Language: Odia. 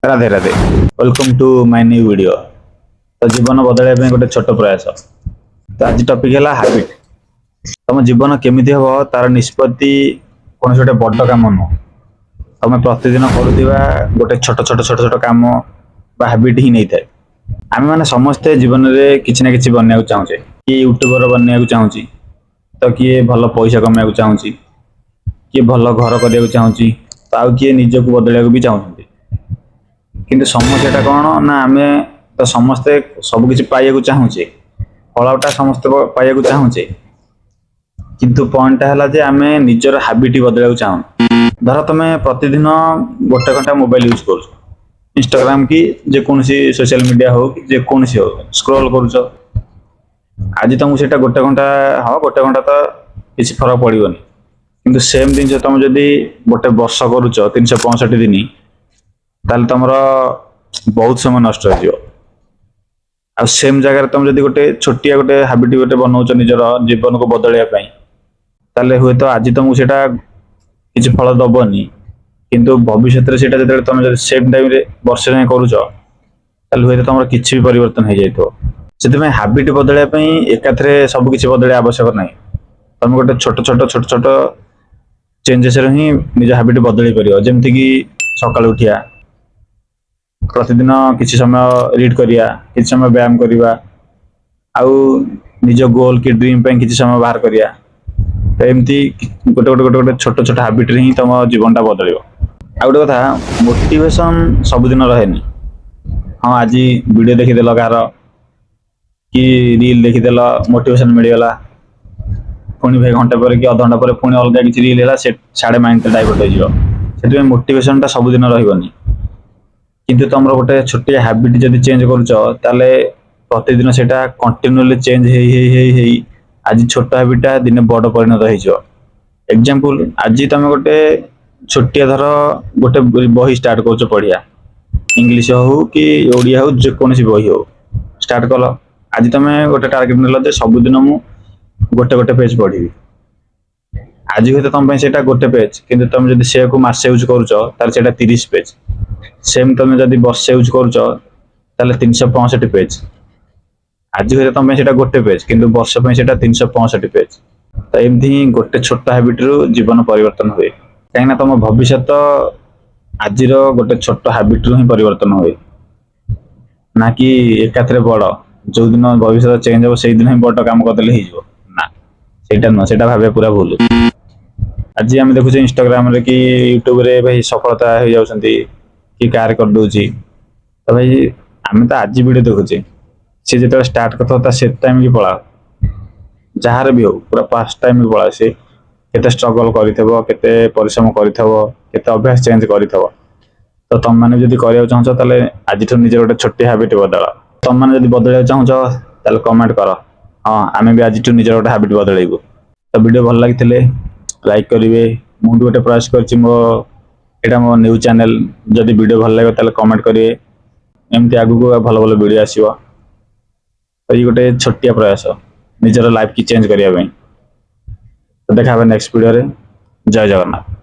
Radhe Radhe, welcome to my new video. ତ ଜୀବନ ବଦଳାଇବା ପାଇଁ ଗୋଟେ ଛୋଟ ପ୍ରୟାସ। ତ ଆଜି ଟପିକ ହେଲା ହାବିଟ। ତମ ଜୀବନ କେମିତି ହବ, ତାର ନିଷ୍ପତ୍ତି କୌଣସି ଗୋଟେ ବଡ କାମ ନୁହଁ। ତମେ ପ୍ରତିଦିନ କରୁଥିବା ଗୋଟେ ଛୋଟ ଛୋଟ ଛୋଟ ଛୋଟ କାମ ବା ହାବିଟ ହିଁ ନେଇଥାଏ। ଆମେ ମାନେ ସମସ୍ତେ ଜୀବନରେ କିଛି ନା କିଛି ବନିବାକୁ ଚାହୁଁଛେ। କିଏ ୟୁଟ୍ୟୁବର ବନିବାକୁ ଚାହୁଁଛି ତ କିଏ ଭଲ ପଇସା କମେଇବାକୁ ଚାହୁଁଛି, କିଏ ଭଲ ଘର କରିବାକୁ ଚାହୁଁଛି, ତ ଆଉ କିଏ ନିଜକୁ ବଦଳିବାକୁ ବି ଚାହୁଁଛନ୍ତି। କିନ୍ତୁ ସମସ୍ୟାଟା କ'ଣ ନା, ଆମେ ତ ସମସ୍ତେ ସବୁ କିଛି ପାଇବାକୁ ଚାହୁଁଛେ, ଫଳଟା ସମସ୍ତେ ପାଇବାକୁ ଚାହୁଁଛେ, କିନ୍ତୁ ପଏଣ୍ଟଟା ହେଲା ଯେ ଆମେ ନିଜର ହାବିଟ ବଦଳାଇବାକୁ ଚାହୁଁନୁ। ଧର, ତମେ ପ୍ରତିଦିନ ଗୋଟେ ଘଣ୍ଟା ମୋବାଇଲ ୟୁଜ୍ କରୁଛ, ଇନଷ୍ଟାଗ୍ରାମ କି ଯେକୌଣସି ସୋସିଆଲ ମିଡିଆ ହଉ କି ଯେକୌଣସି ହଉ, ସ୍କ୍ରୋଲ କରୁଛ। ଆଜି ତମକୁ ସେଇଟା ଗୋଟେ ଘଣ୍ଟା, ହଁ, ଗୋଟେ ଘଣ୍ଟା ତ କିଛି ଫରକ ପଡ଼ିବନି। କିନ୍ତୁ ସେମ୍ ଜିନିଷ ତମେ ଯଦି ଗୋଟେ ବର୍ଷ କରୁଛ, 365 ଦିନ, ତାହେଲେ ତମର ବହୁତ ସମୟ ନଷ୍ଟ ହେଇଯିବ। ଆଉ ସେମ୍ ଜାଗାରେ ତମେ ଯଦି ଗୋଟେ ଛୋଟିଆ ଗୋଟେ ହାବିଟ ଗୋଟେ ବନଉଛ ନିଜର ଜୀବନକୁ ବଦଳେଇବା ପାଇଁ, ତାହେଲେ ହୁଏତ ଆଜି ତମକୁ ସେଇଟା କିଛି ଫଳ ଦବନି, କିନ୍ତୁ ଭବିଷ୍ୟତରେ ସେଇଟା ଯେତେବେଳେ ତମେ ଯଦି ସେମ୍ ଟାଇମରେ ବର୍ଷେ ଯାଏଁ କରୁଛ, ତାହେଲେ ହୁଏତ ତମର କିଛି ବି ପରିବର୍ତ୍ତନ ହେଇଯାଇଥିବ। ସେଥିପାଇଁ ହାବିଟ ବଦଳାଇବା ପାଇଁ ଏକାଥରେ ସବୁ କିଛି ବଦଳେଇବା ଆବଶ୍ୟକ ନାହିଁ। ତମେ ଗୋଟେ ଛୋଟ ଛୋଟ ଛୋଟ ଛୋଟ ଚେଞ୍ଜେସରେ ହିଁ ନିଜ ହାବିଟ ବଦଳେଇ ପାରିବ। ଯେମିତିକି ସକାଳୁ ଉଠିବା, ପ୍ରତିଦିନ କିଛି ସମୟ ରିଡ୍ କରିବା, କିଛି ସମୟ ବ୍ୟାୟାମ କରିବା, ଆଉ ନିଜ ଗୋଲ କି ଡ୍ରିମ୍ ପାଇଁ କିଛି ସମୟ ବାହାର କରିବା। ତ ଏମିତି ଗୋଟେ ଗୋଟେ ଗୋଟେ ଗୋଟେ ଛୋଟ ଛୋଟ ହାବିଟରେ ହିଁ ତମ ଜୀବନଟା ବଦଳିବ। ଆଉ ଗୋଟେ କଥା, ମୋଟିଭେସନ ସବୁଦିନ ରହେନି। ହଁ, ଆଜି ଭିଡ଼ିଓ ଦେଖିଦେଲ କାହାର କି ରିଲ୍ ଦେଖିଦେଲ, ମୋଟିଭେସନ ମିଳିଗଲା। ପୁଣି ଭାଇ ଘଣ୍ଟା ପରେ କି ଅଧଘଣ୍ଟା ପରେ ପୁଣି ଅଲଗା କିଛି ରିଲ୍ ହେଲା, ସେ ସାଡେ ମାଇଣ୍ଡଟା ଡାଇଭର୍ଟ ହେଇଯିବ। ସେଥିପାଇଁ ମୋଟିଭେସନଟା ସବୁଦିନ ରହିବନି। କିନ୍ତୁ ତମର ଗୋଟେ ଛୋଟିଆ ହାବିଟ ଯଦି ଚେଞ୍ଜ କରୁଛ, ତାହେଲେ ପ୍ରତିଦିନ ସେଇଟା କଣ୍ଟିନ୍ୟୁଲି ଚେଞ୍ଜ ହେଇ ହେଇ ହେଇ ହେଇ ଆଜି ଛୋଟ ହାବିଟଟା ଦିନେ ବଡ ପରିଣତ ହେଇଯିବ। ଏକ୍ଜାମ୍ପଲ, ଆଜି ତମେ ଗୋଟେ ଛୋଟିଆ, ଧର ଗୋଟେ ବହି ଷ୍ଟାର୍ଟ କରୁଛ ପଢିବା, ଇଂଲିଶ ହଉ କି ଓଡ଼ିଆ ହଉ, ଯେକୌଣସି ବହି ହଉ, ଷ୍ଟାର୍ଟ କଲ। ଆଜି ତମେ ଗୋଟେ ଟାର୍ଗେଟ ନେଲ ଯେ ସବୁଦିନ ମୁଁ ଗୋଟେ ଗୋଟେ ପେଜ ପଢିବି। ଆଜି ହୁଏତ ତମ ପାଇଁ ସେଇଟା ଗୋଟେ ପେଜ, କିନ୍ତୁ ତମେ ଯଦି ସେୟାକୁ ମାସେ ୟୁଜ୍ କରୁଛ, ତାହେଲେ ସେଇଟା 30 ପେଜ। ସେମ୍ ତମେ ଯଦି ବର୍ଷେ ୟୁଜ୍ କରୁଛ, ତାହେଲେ 365 ପେଜ। ଆଜି ହୁଏତ ତମ ପାଇଁ ସେଇଟା ଗୋଟେ ପେଜ, କିନ୍ତୁ ବର୍ଷ ପାଇଁ ସେଇଟା 365 ପେଜ। ତ ଏମିତି ହିଁ ଗୋଟେ ଛୋଟ ହାବିଟରୁ ଜୀବନ ପରିବର୍ତ୍ତନ ହୁଏ, କାହିଁକିନା ତମ ଭବିଷ୍ୟତ ଆଜିର ଗୋଟେ ଛୋଟ ହାବିଟରୁ ହିଁ ପରିବର୍ତ୍ତନ ହୁଏ, ନା କି ଏକାଥରେ ବଡ। ଯୋଉଦିନ ଭବିଷ୍ୟତ ଚେଞ୍ଜ ହବ, ସେଇଦିନ ହିଁ ବଡ କାମ କରିଦେଲେ ହେଇଯିବ, ନା, ସେଇଟା ନୁହଁ। ସେଇଟା ଭାବିବା ପୁରା ଭୁଲ। ଆଜି ଆମେ ଦେଖୁଛେ ଇନଷ୍ଟାଗ୍ରାମରେ କି ୟୁଟ୍ୟୁବରେ ଭାଇ ସଫଳତା ହେଇଯାଉଛନ୍ତି କି କାର କରିଦଉଛି। ତ ଭାଇ, ଆମେ ତ ଆଜି ଭିଡ଼ିଓ ଦେଖୁଛେ। ସିଏ ଯେତେବେଳେ ଷ୍ଟାର୍ଟ କରିଥିବ, ତା ସେ ଟାଇମ୍ କି ପଳାଅ, ଯାହାର ବି ହଉ, ପୁରା ଫାଷ୍ଟ ଟାଇମ୍ କି ପଳାଅ, ସେ କେତେ ଷ୍ଟ୍ରଗଲ କରିଥିବ, କେତେ ପରିଶ୍ରମ କରିଥିବ, କେତେ ଅଭ୍ୟାସ ଚେଞ୍ଜ କରିଥିବ। ତ ତମମାନେ ଯଦି କରିବାକୁ ଚାହୁଁଛ, ତାହେଲେ ଆଜିଠୁ ନିଜର ଗୋଟେ ଛୋଟିଆ ହାବିଟ ବଦଳାଅ। ତମମାନେ ଯଦି ବଦଳାଇବାକୁ ଚାହୁଁଛ, ତାହେଲେ କମେଣ୍ଟ କର, "ହଁ, ଆମେ ବି ଆଜିଠୁ ନିଜର ଗୋଟେ ହାବିଟ ବଦଳେଇବୁ।" ତ ଭିଡ଼ିଓ ଭଲ ଲାଗିଥିଲେ ଲାଇକ୍ କରିବେ। ମୁଁ ବି ଗୋଟେ ପ୍ରୟାସ କରିଛି, ମୋ ଏଇଟା ମୋ ନ୍ୟୁ ଚ୍ୟାନେଲ। ଯଦି ଭିଡ଼ିଓ ଭଲ ଲାଗିବ, ତାହେଲେ କମେଣ୍ଟ କରିବେ। ଏମିତି ଆଗକୁ ଭଲ ଭଲ ଭିଡ଼ିଓ ଆସିବ। ତ ଏଇ ଗୋଟେ ଛୋଟିଆ ପ୍ରୟାସ ନିଜର ଲାଇଫ୍ କି ଚେଞ୍ଜ କରିବା ପାଇଁ। ତ ଦେଖା ହେବ ନେକ୍ସଟ ଭିଡ଼ିଓରେ। ଜୟ ଜଗନ୍ନାଥ।